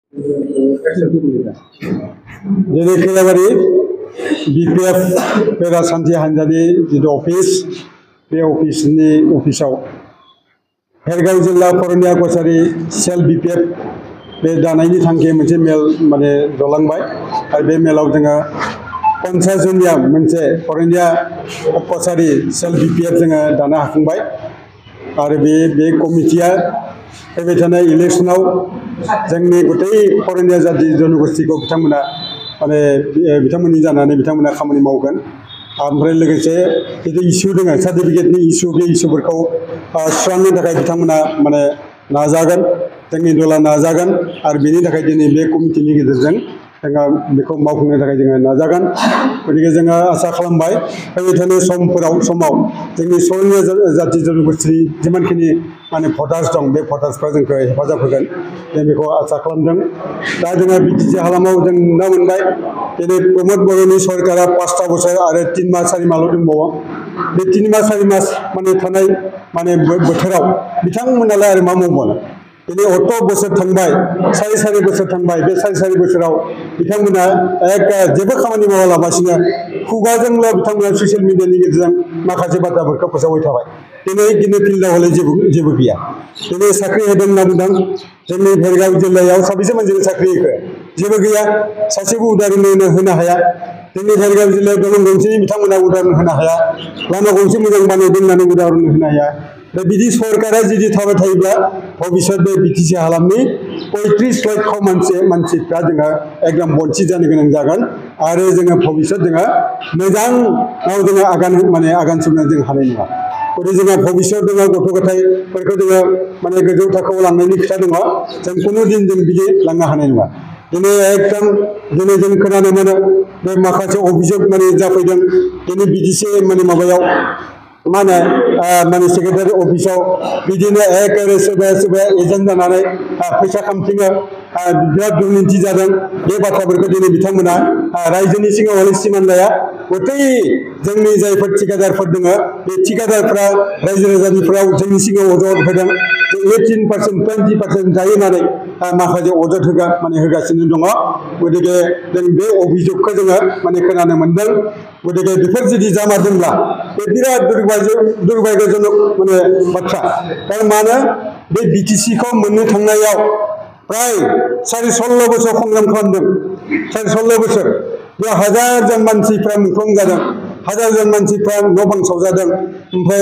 दिनै खैराबारि BPF राजखान्थि हान्जानि जिथु अफिस बे अफिसाव भेरगाव जिल्ला करनिया कछारी सेल BPF बे दानायनि थांखि मोनसे मेल माने जलांबाय आरो बे मेलाव जोङो 50 जनिया मोनसे करनिया कछारी सेल BPF जोङो दानो हाखांबाय आरो बे कमिटिया फैबाय थानाय इलेक्शनाव जोंनि गथै करनिया जाति जनगोष्ठीखौ बिथांमोना माने बिथांमोननि जानानै बिथांमोना खामानि मावगोन ओमफ्राय लोगोसे जितु इसु दङ सार्टिफिकेटनि इसु बे इसुफोरखौ सुस्रांनो थाखाय बिथांमोना माने नाजागोन जोंनि दला नाजागोन आरो बेनि थाखाय दिनै बे कमिटिनि गेजेरजों जोङो बेखौ मावफुंनो थाखाय जोङो नाजागोन गतिके जोङो आसा खालामबाय फैबाय थानाय समाव जोंनि करनिया जाति जनगोष्ठीनि जिमानखिनि माने भटार्स दं बे भटार्सफ्रा जोंखौ हेफाजाब होगोन जों बेखौ आसा खालामदों दा जोङो BTC हालामाव जों नुनो मोनबाय दिनै प्रमद बर'नि सरकारा 5 बोसोर आरो 3 मास 4 मासल' दंबावो बे 3 मास 4 मास माने थानाय माने बोथोराव बिथांमोनालाय आरो मा मावबावनो दिनै 8 बोसोर थांबाय 4.5 बोसोर थांबाय बे 4.5 बोसोराव बिथांमोना जेबो खामानि मावालाबासिनो खुगाजोंल' बिथांमोना ससियेल मिडियानि गेजेरजों माखासे बाथ्राफोरखौ फोसावबाय थाबाय दिनै फिल्डआव हले जेबो गैया दिनै साख्रि होदों होनना बुंदों जोंनि भेरगाव जिल्लायाव साबेसे मानसिनो साख्रि होखो जेबो गैया सासेबो उदाहरन होनो हाया जोंनि भेरगाव जिल्लायाव दलं गंसेनि बिथांमोना उदाहरन होनो हाया लामा गंसे मोजां बानायदों होननानै उदाहरन होनो हाया दा बिदि सरकारा जुदि थाबाय थायोब्ला भबिष्यत बे BTC हालामनि 35 लाख मानसिफ्रा जोङो एकदम बन्चित जानो गोनां जागोन आरो जोङो भबिष्यत जोङो मोजाङाव जोङो आगान सुरनो जों हानाय नङा गतिके जोंहा भबिष्यत दङ गथ' गथायफोरखौ जोङो माने गोजौ थाखोआव लांनायनि खोथा दङ जों खुनु दिन जों बिदि लांनो हानाय नङा दिनै एकदम दिनै जों खोनानो मोनो बे माखासे अभियोग माने जाफैदों दिनै BTC माने माबायाव मा होनो माने सेक्रेटारि अफिसाव बिदिनो एखेबारे सोरबाया एजेन्ट जानानै फैसा खामथिङो बिराद दुर्निति जादों बे बाथ्राफोरखौ दिनै बिथांमोना रायजोनि सिगाङाव हले सिमान लाया गथै जोंनि जायफोर ठिकादारफोर दङ बे ठिकादारफ्रा रायजो राजानिफ्राव जोंनि सिगाङाव अजद होदों 18% 20% जायो होननानै माखासे अजद होगासिनो दङ गतिके जों बे अभियोगखौ जोङो माने खोनानो मोनदों गतिके बेफोर जुदि जामारदोंब्ला बे बिराद दुर्भाग्यजनक माने बाथ्रा मानो बे BTCखौ मोननो थांनायाव प्राय 16.5 बोसोर संग्राम खालामदों 16.5 बोसोर बेयाव हाजारजन मानसिफ्रा मुंख्लं जादों हाजारजन मानसिफ्रा न' बां सावजादों ओमफ्राय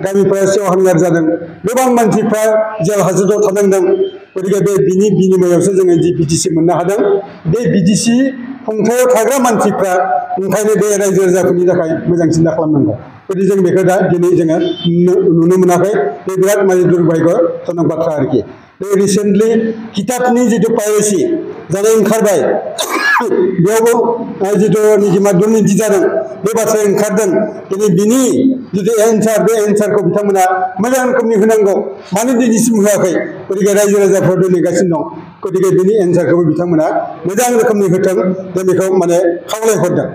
गामिफ्रा सेवहांगार जादों गोबां मानसिफ्रा जेल हाजतआव थानांदों गतिके बे बिनि बिनिमयावसो जोङो BTC मोननो हादों बे BTC खुंथायाव थाग्रा मानसिफ्रा ओंखायनो बे रायजो राजाफोरनि थाखाय मोजां सिन्था खालामनांगौ गतिके जों बेखौ दा दिनै जोङो नुनो मोनाखै बे बिराद माने दुर्भाग्यजनक बाथ्रा आरोखि बे रिसेन्टलि किताबनि जितु पाइरेसि जानाय ओंखारबाय बेयावबो जितु निजिमा दुर्निति जादों बे बाथ्राया ओंखारदों दिनै बिनि जितु एन्सार बे एन्सारखौ बिथांमोना मोजां रोखोमनि होनांगौ मानो दिनैसिम होआखै गतिके रायजो राजाफ्रा दोनगासिनो दं गतिके बिनि एन्सारखौबो बिथांमोना मोजां रोखोमनि होथों जों बेखौ माने खावलायहरदों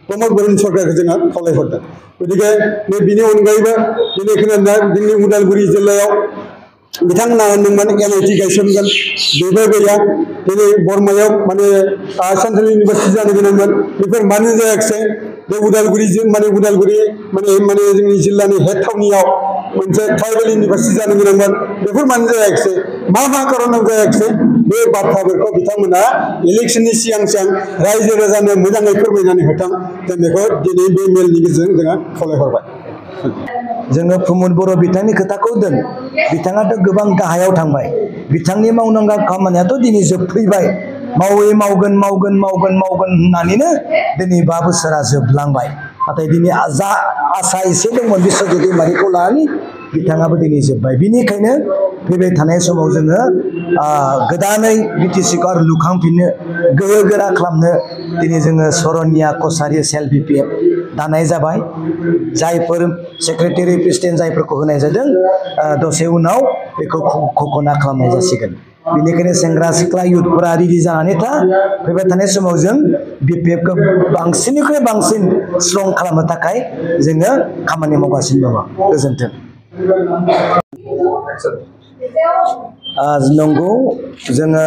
प्रमद बर'नि सरकारखौ जोङो खावलायहरदों गतिके बिनि अनगायैबो दिनै खोनादों जोंनि उदालगुरि जिल्लायाव बिथांमोना होनदोंमोन LIT गायसनगोन बेबो गैया दिनै बरमायाव माने सेन्ट्रेल इउनिभार्सिटि जानो गोनांमोन बेफोर मानो जायाखिसै बे उदालगुरि माने जोंनि जिल्लानि हेड टाउनियाव मोनसे ट्राइबेल इउनिभार्सिटि जानो गोनांमोन बेफोर मानो जायाखिसै मा खारनाव जायाखिसै बे बाथ्राफोरखौ बिथांमोना इलेक्शननि सिगां रायजो राजानो मोजाङै फोरमायनानै होथों जों बेखौ दिनै बे मेलनि गेजेरजों जोङो खावलायहरबाय जोङो प्रमद बर' बिथांनि खोथाखौ दोन बिथाङाथ' गोबां गाहायाव थांबाय बिथांनि मावनांगौ खामानियाथ' दिनै जोबफैबाय मावगोन होननानैनो दिनै 5 बोसोरा जोबलांबाय नाथाय दिनै जा आसा एसे दंमोन बिश्वजित दैमारिखौ लानानै बिथाङाबो दिनै जोबबाय बिनिखायनो फैबाय थानाय समाव जोङो गोदानै BTCखौ आरो लुखांफिननो गोहो गोरा खालामनो दिनै जोङो करनिया कछारी सेल BPF दानाय जाबाय जायफोर सेक्रेटारि प्रेसिडेन्ट जायफोरखौ होनाय जादों दसे उनाव बेखौ घोषणा खालामनाय जासिगोन बेनिखायनो सेंग्रा सिख्ला युथफोरा रेडि जानानै था फैबाय थानाय समाव जों BPFखौ बांसिननिख्रुइ बांसिन स्ट्रं खालामनो थाखाय जोङो खामानि मावगासिनो दङ गोजोन्थों नंगौ जोङो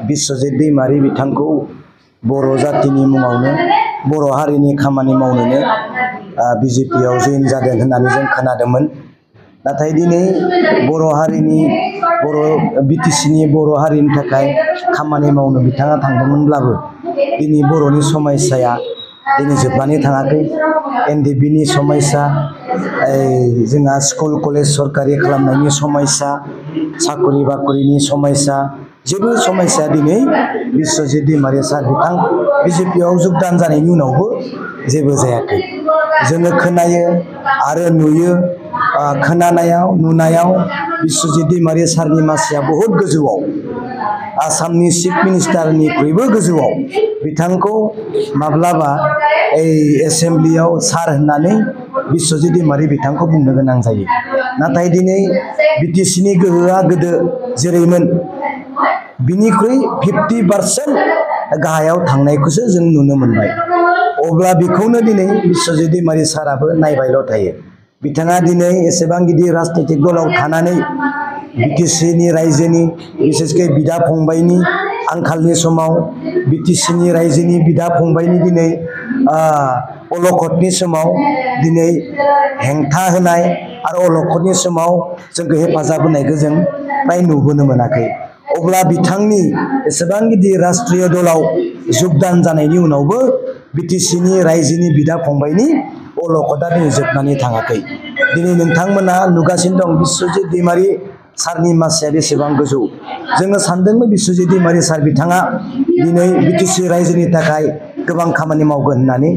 बिश्वजित दैमारि बिथांखौ बर' जातिनि मुङावनो बर' हारिनि खामानि मावनोनो बिजेपिआव जइन जादों होननानै जों खोनादोंमोन नाथाय दिनै बर' हारिनि बिटिसिनि बर' हारिनि थाखाय खामानि मावनो बिथाङा थांदोंमोनब्लाबो दिनै बर'नि समस्याया दिनै जोबनानै थाङाखै एनडिएफबिनि समस्या जोंहा स्कुल कलेज सरकारि खालामनायनि समस्या साकरि बाकरिनि समस्या जेबो समस्या दिनै बिश्वजित दैमारि सार बिथां बिजेपिआव जगदान जानायनि उनावबो जेबो जायाखै जोङो खोनायो आरो नुयो खोनानायाव नुनायाव बिश्वजित दैमारि सारनि मासिया बहुत गोजौआव आसामनि चिफ मिनिस्टारनिख्रुइबो गोजौआव बिथांखौ माब्लाबा एसेम्ब्लियाव सार होननानै बिश्वजित दैमारि बिथांखौ बुंनो गोनां जायो नाथाय दिनै बिटिसिनि गोहोआ गोदो जेरैमोन बिनिख्रुइ 50% गाहायाव थांनायखौसो जों नुनो मोनबाय अब्ला बेखौनो दिनै बिश्वजित दैमारि साराबो नायबायल' थायो बिथाङा दिनै एसेबां गिदिर राजनीतिक दलाव थानानै बिटिसिनि रायजोनि बिसेसकै बिदा फंबायनि आंखालनि समाव बिटिसिनि रायजोनि बिदा फंबायनि दिनै अलखदनि समाव दिनै हेंथा होनाय आरो अलखदनि समाव जोंखौ हेफाजाब होनायखौ जों फ्राय नुबोनो मोनाखै अब्ला बिथांनि एसेबां गिदिर राष्ट्रीय दलाव जगदान जानायनि उनावबो बिटिसिनि रायजोनि बिदा फंबायनि अलखदा दिनै जोबनानै थाङाखै दिनै नोंथांमोना नुगासिनो दं बिश्वजित दैमारि सारनि मासिया बेसेबां गोजौ जोङो सानदोंमोन बिश्वजित दैमारि सार बिथाङा दिनै बिटिसि रायजोनि थाखाय गोबां खामानि मावगोन होननानै